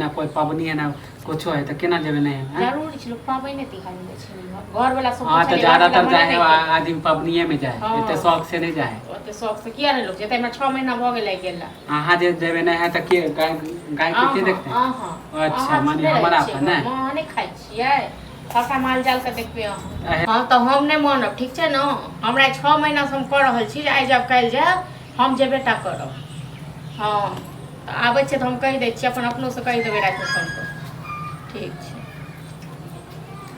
ना कोई पबनी है ना कुछो है, तऽ केना जेबै नहि आँय? जरूरी छै, लोक पाबनि तिहार मे जाइ छै नैहर। घर वाला सब हाँ, तऽ पूछले, घर ज्यादातर वाला जाइ मना है नहि केलक। आदमी पबनिए में जाइ है, एते शौक से नहि जाइ है। ओते शौक से किया नहि लोक जेतै? हमरा 6 महीना भऽ गेलै गेला। अहाँ जे जेबै नहि है तऽ के गाय, गाय के के अहाँ देखतै? अहाँ। अच्छा, अहाँ माने थोड़े रहै हमरा छियै पर नहि? घरमे, अहाँ नहि खाइ छियै? सबटा माल जाल के देखबै अहाँ। अहे। हँ, तऽ हम नहि मानब, ठीक छै ने? हमरा 6 महीनासँ हम कऽ रहल छी जे आइ जायब, काल्हि जायब, हम जेबे टा करब। हँ, तऽ आबै छै तऽ हम कहि दै छियै, अपन अपनोसँ कहि देबै रातिमे फोन पर। ठीक छै।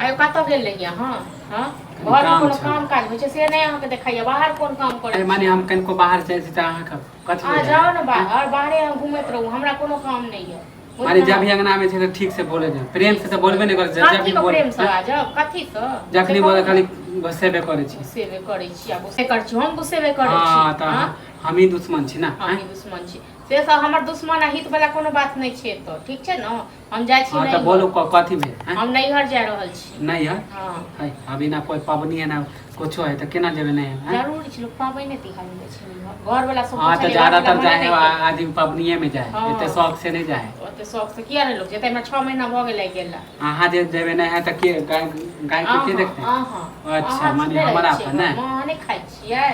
आइ कतऽ गेल रहियै अहाँ? हँ, घरमे काम कोनो छलै। काम काज होइ छै से नहि अहाँके देखाइए, बाहर कोन काम करै अरे, माने छी? हम कनिको बाहर जाइ छी तऽ अहाँके कथी अहाँ हो जाइ? जाउ ने बाहर, बाहरे अहाँ घुमैत रहू, हमरा कोनो काम नहि यऽ। माने जब भी अंगना में छै तऽ ठीक से बोले जाए, प्रेम से तऽ बोलबे नहि करै छै। जब भी कथीके बोल प्रेमसँ बाजब? कथीसँ जखनी से बोले कहू खाली ने। गुस्सेबे करै छी। गुस्सेबे करै छी आ गुस्से करै छी, हम गुस्सेबे करै छी? हँ, तऽ हँ, हमही दुश्मन छी ने? हमही दुश्मन छी? से सब हमर दुश्मन आ हित वाला कोनो बात नहि छै एतऽ, ठीक छै ने? हम जाइ छी हँ, तऽ बोलू, नैहर। कथी भेल आँय? हम नैहर जा रहल छी। नहि है? हँ। है, अभी ना कोई पबनी है ना कुछो है, तऽ केना जेबै नहि आँय? जरूरी छै, लोक पाबनि तिहार मे जाइ छै नैहर। घर वाला सब हँ, तऽ पूछले, घर वाला ज्यादातर मना जाइ नहि है केलक। आदमी पबनिए में जाइ है, एते शौक से नहि जाइ है। ओते शौक से किया नहि लोक जेतै? हमरा 6 महीना भऽ गेलै गेला। अहाँ जे जेबै नहि है तऽ के गाय, गाय के के अहाँ देखतै? अहाँ। अच्छा, अहाँ माने थोड़े रहै हमरा छियै पर नहि? घरमे, अहाँ नहि खाइ छियै?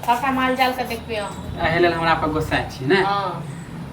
सबटा माल जाल के देखबै अहाँ। एहि लेल हमरा पर गुस्सा छी ने? हँ,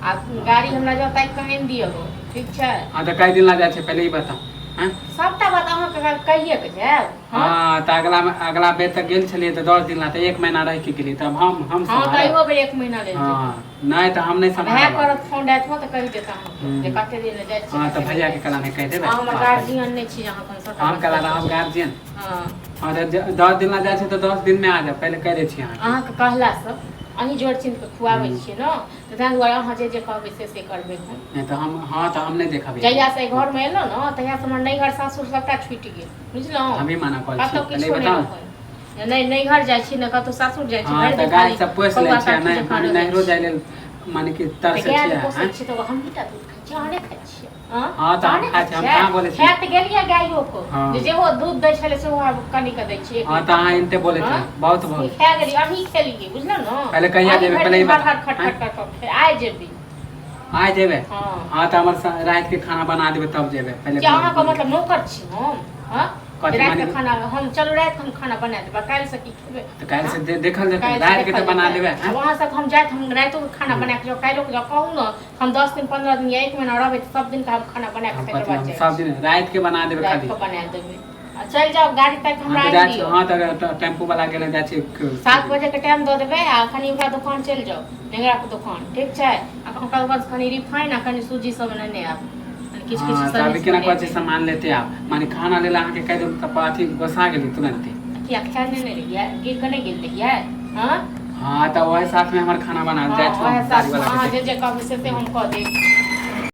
आ गाड़ी हमरा जाउ ताकि कऽ आनि दिअ, ठीक छै? हँ, तऽ कई दिन ला जाइ छै, पहिले ई बताउ आँय? सबटा बात अहाँके कहिए के जायब? हँ। हँ, तऽ अगला अगला बेर तऽ गेल छलियै तऽ 10 दिन ला, तऽ एक महीना रहि के गेलियै, तब हम हँ, तऽ सम्हारब। इहो बेर एक महीना लेल जेबै। हँ, नहि तऽ हम नहि भए सम्हारब आब। करत फोन रातिमे तऽ कहि देत अहाँके जे कते दिन लए जाइ छियै, हँ, तऽ कते दिन भैया के जाइ कला छियै। नहि कहि देबै अहाँ हमर बात करै। गार्जियन नहि छी जे अहाँके हम सबटा हम बात कला कहि रहब सकै। गार्जियन? हँ। हँ, तऽ 10 दिन ला जाइ छै तऽ 10 दिन मे आ जायब, पहिले कहि दै छी अहाँके। अहाँके कहलासँ अहीं जोर चिन्ह कऽ खुआबै छियै ने, तऽ ताहि दुआरे अहाँ जे जे कहबै से से करबै हम। नहि तऽ हम, हँ, तऽ हम नहि देखबै। जहियासँ एहि घरमे एलहुँ ने, तहियासँ हमर नैहर सासुर सभटा छुटि गेल, बुझलहुँ? हमही मना करै छी। कतहु पहिले किछो नहि बताउ। रहल, नहि नैहर जाइ छी, नहि कतहु सासुर जाइ छी। हँ, भरि तऽ दिन गाय खाली सब पोसि लै कौआ छियै काठी नहि जकाँ माने रहै नैहरो छी। जाइ लेल माने कि तऽ तरसै गाय छियै जे पोसै आँय? छियै तऽ हमही टा दूध खाइ छियै, अहाँ नहि खाइ छियै? हँ? हँ, तऽ अहाँ हम नहि खाइ खाइ छियै, हम छियै? कहाँ बोलै छी? खाय तऽ गेलियै गायोके जे जेहो दूध दै छलै सेहो आब कनि कऽ दै छियै, एक हँ, तऽ लीटर अहाँ एनते बोलै हँ छियै, बहुत भऽ गेल। खा गेलियै, अहीं खेलियै, बुझलहुँ ने? पहिले कहिया अहीं जेबै, भरि पहिले ई दिन हर बताउ हर खट आँय? खट कर कऽ आइ जेबै। आइ जेबै? हँ। हँ, तऽ हमर रातिके खाना बना देबै तब जेबै, पहिले कि अहाँके बोलू। मतलब नौकर छी हम? हँ, जे कथी रातिके माने? खाना हम, चलू रातिके हम खाना बना देब, काल्हिसँ की खेबै? तऽ काल्हि हँ, से देखल जेतै। काल्हिसँ रातिके देखल तऽ बना जेतै। देबै आब आँय? अहाँ सब हम जाइत हम रातिओके खाना बना कऽ जाउ, काल्हिओके जाउ, कहू ने, हम 10 दिन 15 दिन या एक महीना रहबै तऽ सब दिनके हम खाना बना हम कऽ तकर कथी बाद हम जाइ सब छी। दिन रातिके बना देबै खाली। रातिके बना देबै आ चलि जाउ, गाड़ी ताकि हँ, हमरा तऽ आनि जाइ छी। दियौ। हँ, तऽ टेम्पू वाला गेले, जाइ छी। 7 बजेके टाइम दऽ देबै आ कनि ओकरा दोकान चलि जाउ, नेंगराके दोकान, ठीक छै? आ ओकरा दोकानसँ कनि रिफाइन आ कनि सूजी सब नेने आयब, कनि किछु किछु हँ, तऽ अभी सनेस केना कहै छी, बनेबै। सामान लेते आब, माने खाना लेल अहाँके कहि देलहुँ तऽ अथी गोसा गेली तुरन्ते। किया, खाय नेने रहियै? गिर कऽ नहि गेल रहियै? हँ। हँ, तऽ वही साथमे हमर खाना बना हँ, जाइ छौ उएह गाड़ी साथमे वाला के अहाँ जे देख। जे कहबै से से हम कऽ देब।